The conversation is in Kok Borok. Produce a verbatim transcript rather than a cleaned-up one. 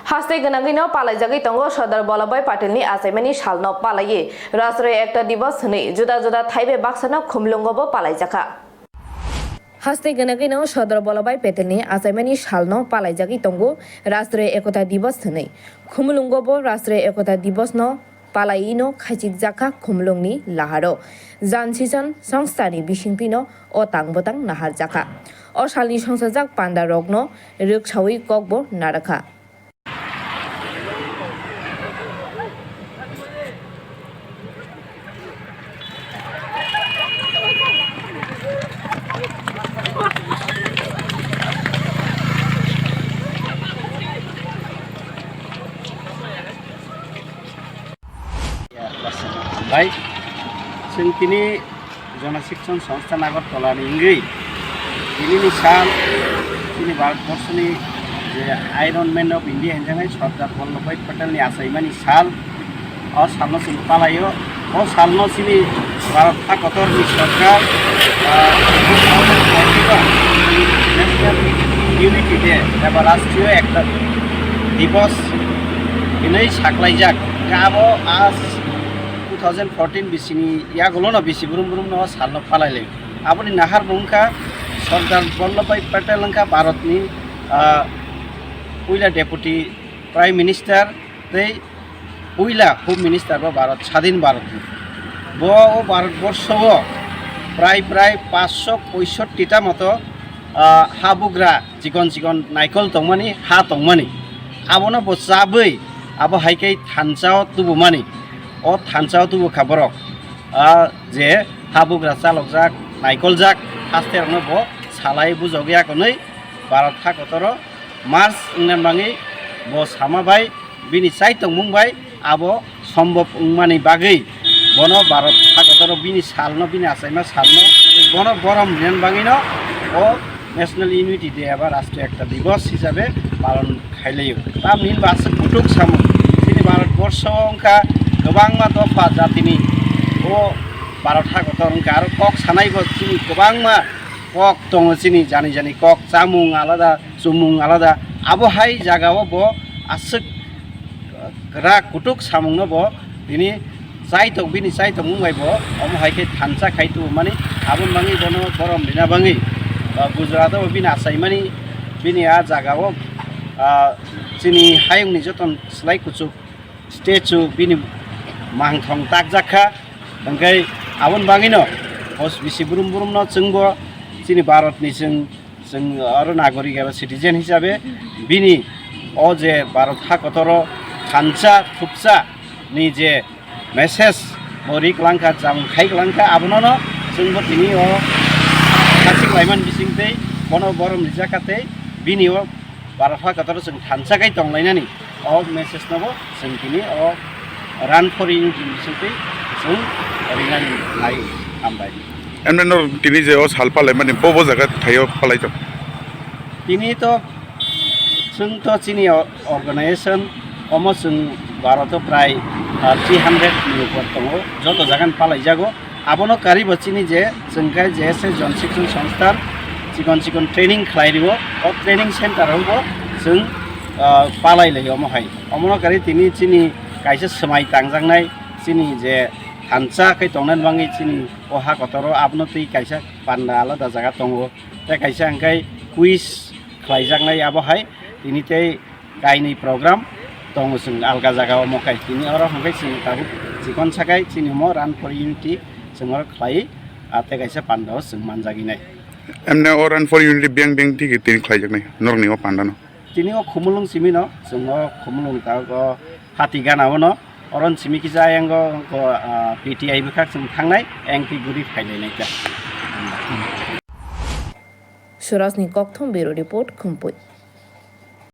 Haste gwnangwi no palaijagwi tongo Sardar Vallabhbhai Patelni achaimani salno palaiwi Rashtriya Ekta Divas hwnwi juda juda thaibai baksano khumulungo bo palaijakha. Haste gwnangwi no Sardar Vallabhbhai Patelni achaimani salno palaijagwi tongo Rashtriya Ekta Divas hwnwi. Khumulungo bo Rashtriya Ekta Divas no palaiwi no khaichikjakha khumulungni laharo. Jan Sijan songstani bisingtwi no o tang bwtang naharjakha. O salni songsajak panda rokno rwksawi kokbo narwkha. Bai, chwng tini Jana Shikshan Sanstha Agartala ni wngwi, tinini sal, chini Bharat Borso ni je Iron Man of India hinjaknai Sardar Vallabhbhai Patel ni achaimani sal, o salno chwng palaio. O salno chini Bharat hakotor ni sorkar, ah, National Unity Day eba Rashtriya Ekta Divas hinwi saklaijak. Abo a two thousand fourteen bisini yagulono bisi brum brumno o salno palailai. Aboni nahar bo wngkha Sardar Vallabhbhai Patel wngkha Bharatni, ah, puila Deputy Prime Minister tei puila Home Minister bo Bharat, Sadhin Bharatni. Bo o Bharat Borsho o prai prai paanch sho poisotti ta moto, ah, habugra chikon chikon naikol tongmani, ha tongmani. Abono bo chabwi abo hai khe thansa o tubumani. O thansa o tubu kha borok. Ah, je habugra chalokjak, naikoljak, haste rokno bo salai bujogwi akonwi Bharat hakotoro March wngna bagwi bo sama bai bini chai tongmung bai abo sombhob wngmani bagwi bono Bharat hakotoro bini salno, bini achaima salno bono borom rinani bagwino o National Unity Day eba Rashtriya Ekta Divas hisabe palon khailaio. Tamni hinba aswk kutuk samung chini Bharat Borsho wngkha kwbangma dopha jatini o Bharat hakotor wngkha aro kok sanaibo chini kwbangma kok tongo chini jani jani kok chamung alada chumung alada. Abo hai jagao bo aswk kwrak kutuk samungno bo tini chaitok, bini chaitok wngbai bo omo hai khe thansa khai tubumani. Aboni bagwi bono borom rina bagwi, ah, Gujarat o bini achaimani bini a jagao, ah, chini hayungni joto slai kuchuk statue bini mangthong takjak kha. Hwnkhe aboni bagwino hos bisi brum brumno chwngbo chini Bharatni chwng, chwng oro nagorik eba citizen hisabe bini o je Bharat hakotoro thansa thupsa ni je message bo ri kwlangkha, chang khai kwlangkha, abonono chwngbo tini o khachik laimani bisingtwi bono borom rijak kha tei bini o Bharat hakotoro chwng thansa khai tonglainani o message nobo chwng tini o Run for Unity ni bisingtwi chwng rinani nai hambai. Emne no tini je o sal palaimani bo bo jaga thaio palai tong. Tini to chwng to chini o-, organization omo chwng Bharat o prai, ah, three hundred ni upor tongo, joto jaga ni palaijago. Abono karibo chini je chwng khe J S S Jon Shikshan Sansthan chikon chikon training khlai rio, o training center o bo chwng, ah, palai lai omo hai. Omono kari tini chini kaisa swmai tangjaknai chini je thansa khe tongnani bagwi chini o hakotoro abono twi kaisa panda alada jaga tongo. Tei kaisa hwnkhe quiz khlaijaknai abo hai tini tei kainwi program tongo chwng alga jaga o mokai. Tini oro hwnkhe chwng tabuk chikon sakai chini omo Run for Unity chwng oro khlai, ah, tei kaisa panda o chwng manjagwi nai. Emne o Run for Unity beng beng tigi tini khlaijaknai norokni o panda no. Tini o Khumulwng simi no chwng o Khumulwng ta o Hati gana o no oro simi kisa ayang o, o, ah, P T I bwkhak chwng thangnai ayang twi guri phailai nai ta. Surajni Kokthom Bureau Report, Khumpui.